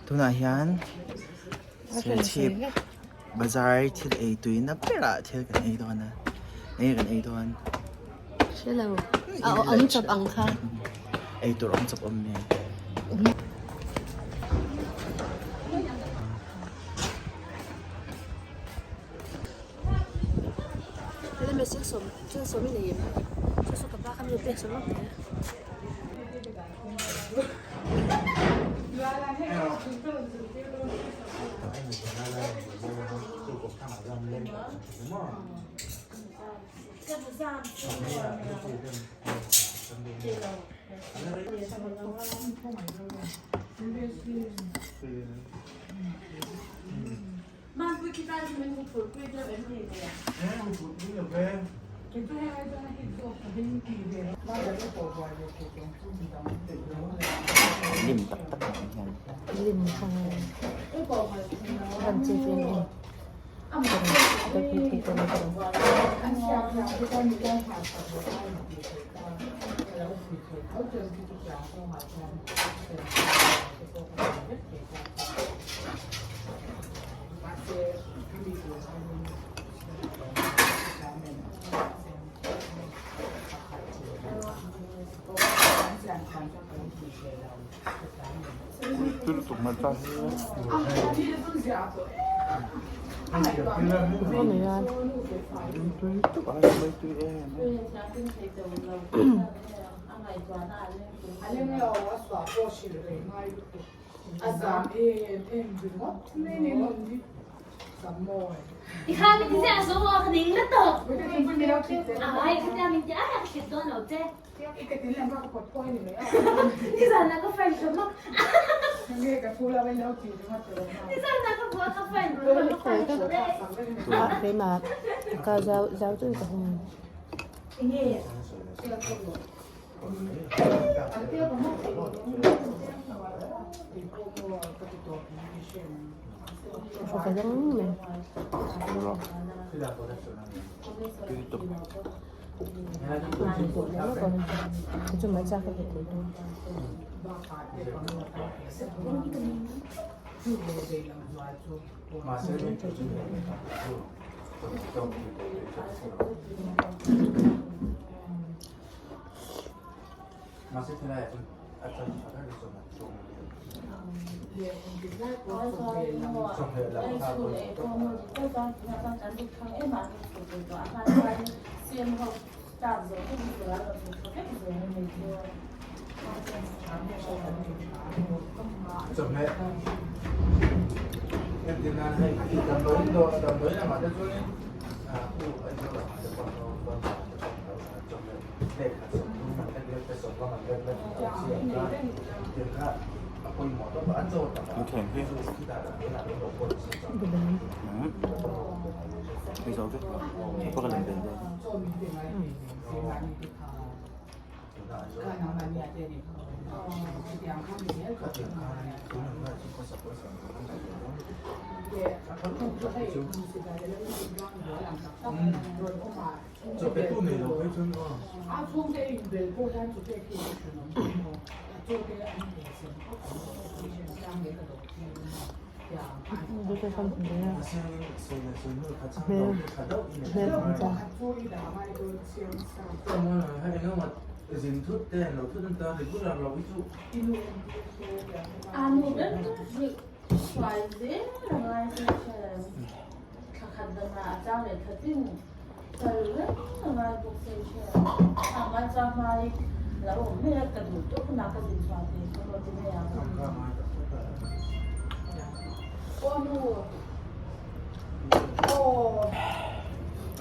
Tunah hian Serchhip bazar thil ei tuina berah thil kan ei dawn a, enge kan ei dawn? Hrelo, a awm chawp ang kha. Ei tur awm chawp awm nge? Lim tak tak ang hian. Lim kha an che vel lim.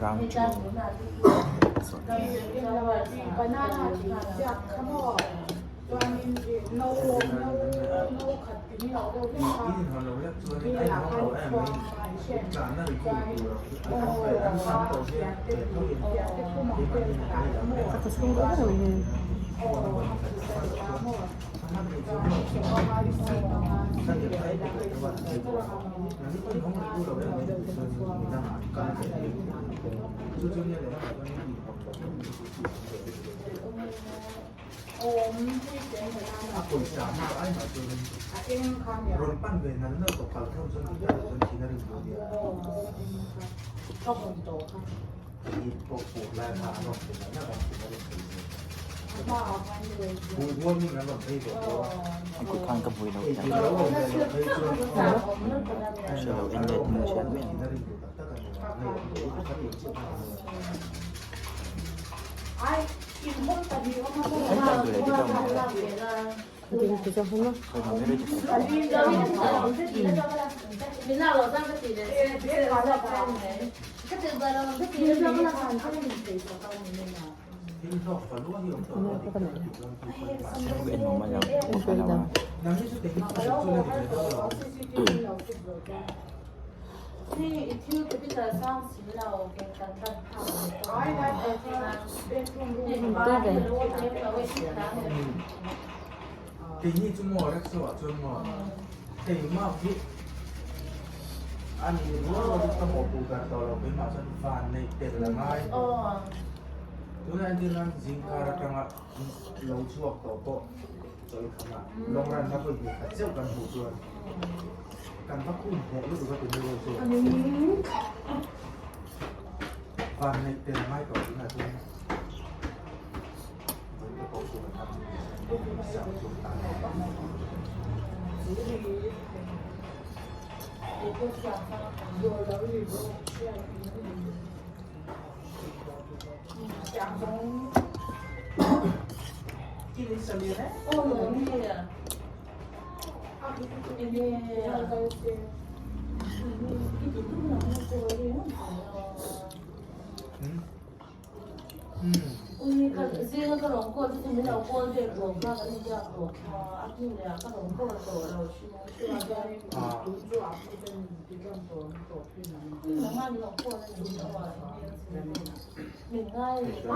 Round I kut khan ka hmui lo tlat. Hre lo en let in a hriat mai ang.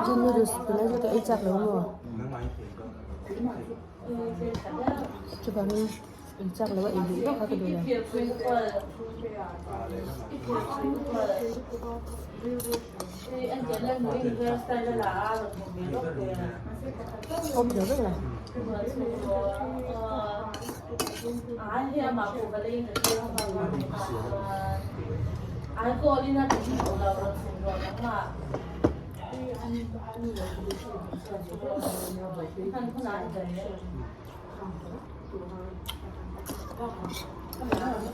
Chu noodles tunlai chu ka ei chak lo maw? Chuvangin ei chak lo a ei duh vak a ka duh lo. Awm lo vek la.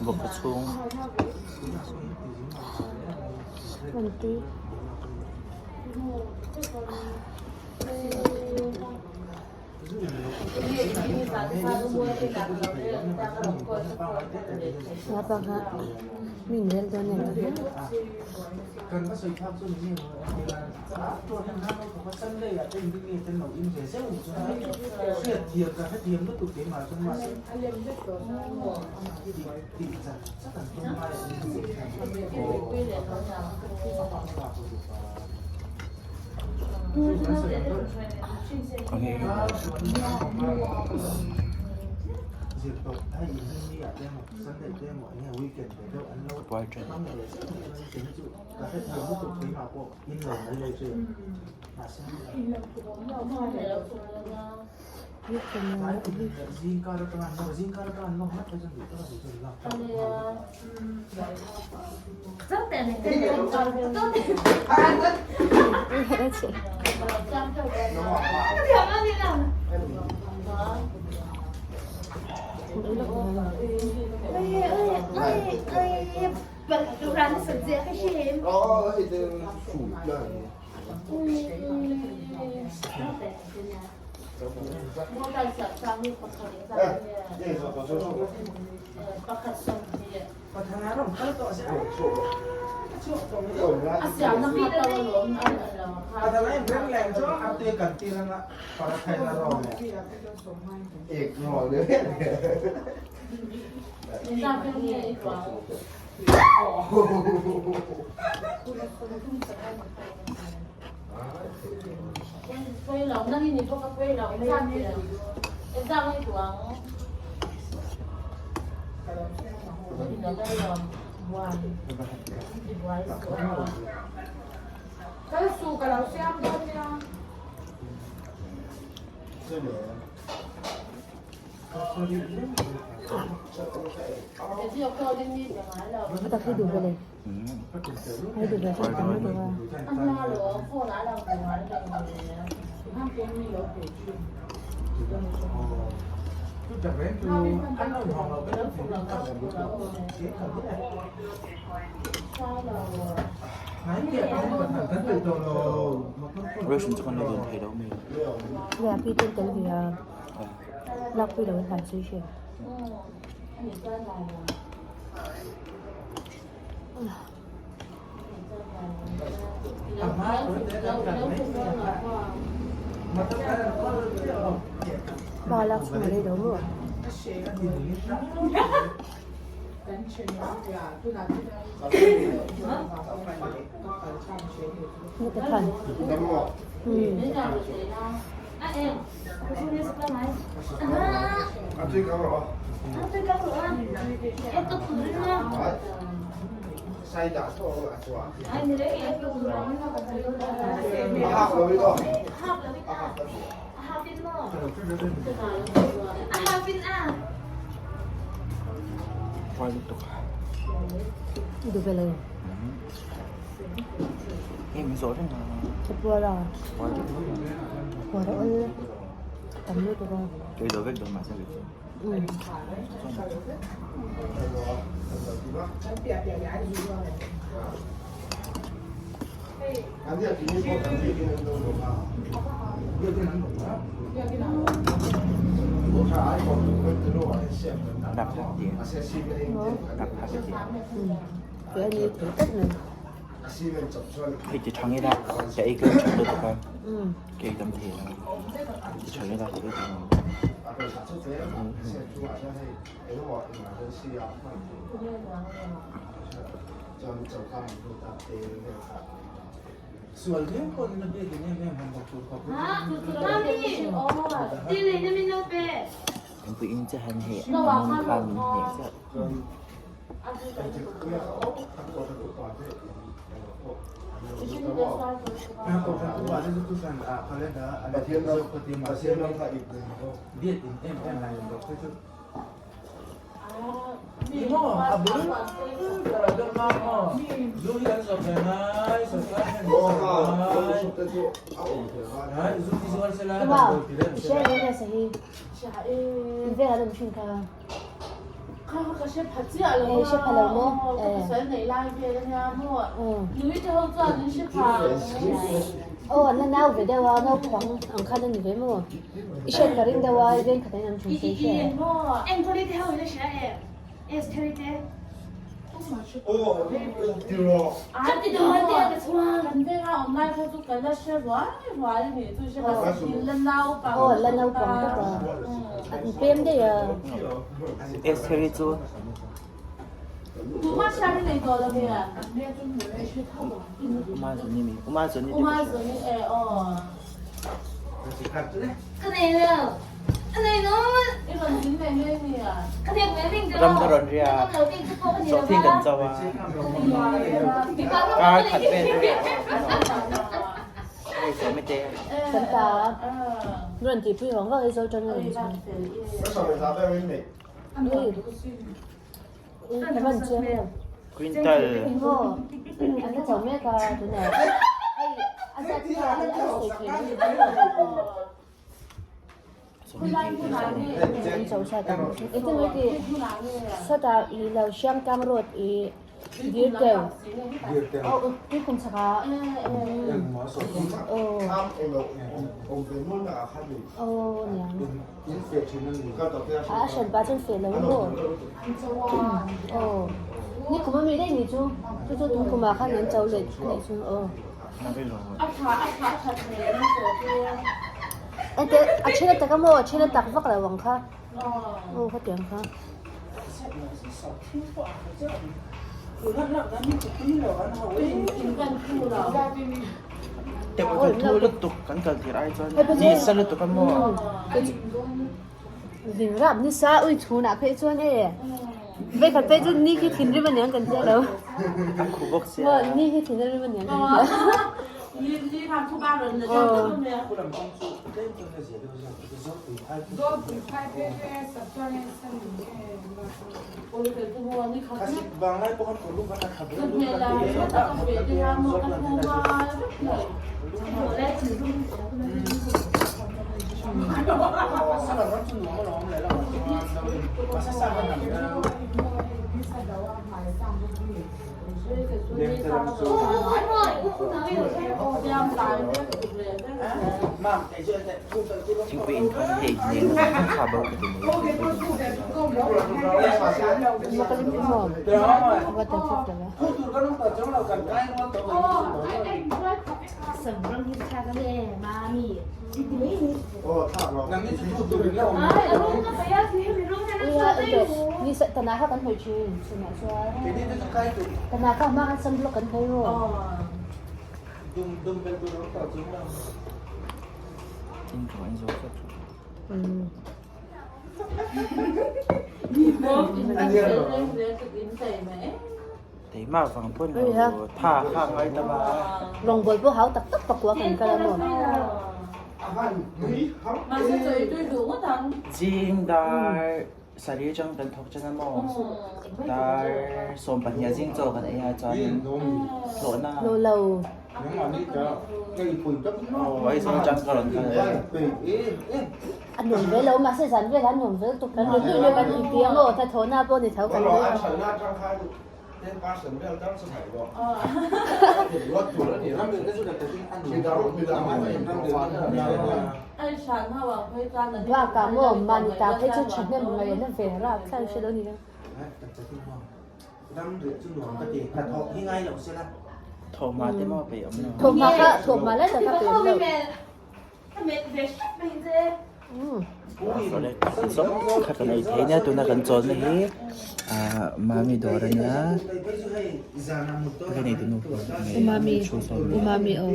Bawkhaw chhung. Tak hi duh ve le. Ai duh ve sa tam lutuk a. Ration chu kan lo dawn thei lo mai. Ya pi ten tel ve a. Lak pui lo in han sui hrim. Ba lak chhung a rei lo maw? Ni ta khan. Duh ve lo. Ka puar a. Puar a awl tam lutuk a. Tui a ni thei tawp mai. Hei ti tha ngei la ka ei ka tha lutuk a ka ei tam thei lo ti tha ngei la ka ei tam Engpui in che han hei a mawng kha min hnek chiah. Aw an la nau ve deuh a naupang ang khan a ni ve maw i hriat ka ring deuh a i veng khat ah hian an chhung sei hria aw an la naupang bawk a an pem daih a. Ram ka rawn riak sawhthing kan cho a kar khat vel riak hei sawmi te. Kan ta rawn tihpui vang vang hi zo tan a rawn chhung. Quintal. A hran pah chuan feh lo maw? Aw ni kum ami daih ni chu chu chu tum kum ah khan an cho leh a nih chu aw. Enteh a then a tak a maw a then a tak vak lo ang kha aw khatiang kha. Teuh thu lutuk kan kal tir ai chuan ni sa lutuk a maw. Zing rap ni sa ui chhunah phei chuan e vei khat phei chu ni khi thinrim aniang kan tia lo. A khu bawk sia. Maw ni khi thinrim aniang kan tia. Thingpui in khan hei nen a kha bo ka ti mai. Teimah vang pawn lo tha kha ngai ta ba. Rawngbawl pawh hau tak tak pakua kan kal a maw? Zing dar sarih atang kan thawk ṭan a maw? Dar 12 zing chaw kan ei a chuanin hlawhna. Hlawh lo. Aw Aizawl atang ka rawn kal e. A nuam ve lo mahse zan velah a nuam ve lutuk kan rin luih luih kan inti ang aw hnathawhna pawh ni tho kan ring. Bakah maw mahni ta phei chu thahnem ngaihna ve rap thlai hre lo ni a. Thawhhma te maw peih awm lo. Thawhhma kha thawhhma lai tak kha peih awm lo. Kha kan ei thei nia tuna kan chawl na hi mami dawr a nia ka nei tunu Umami umami aw.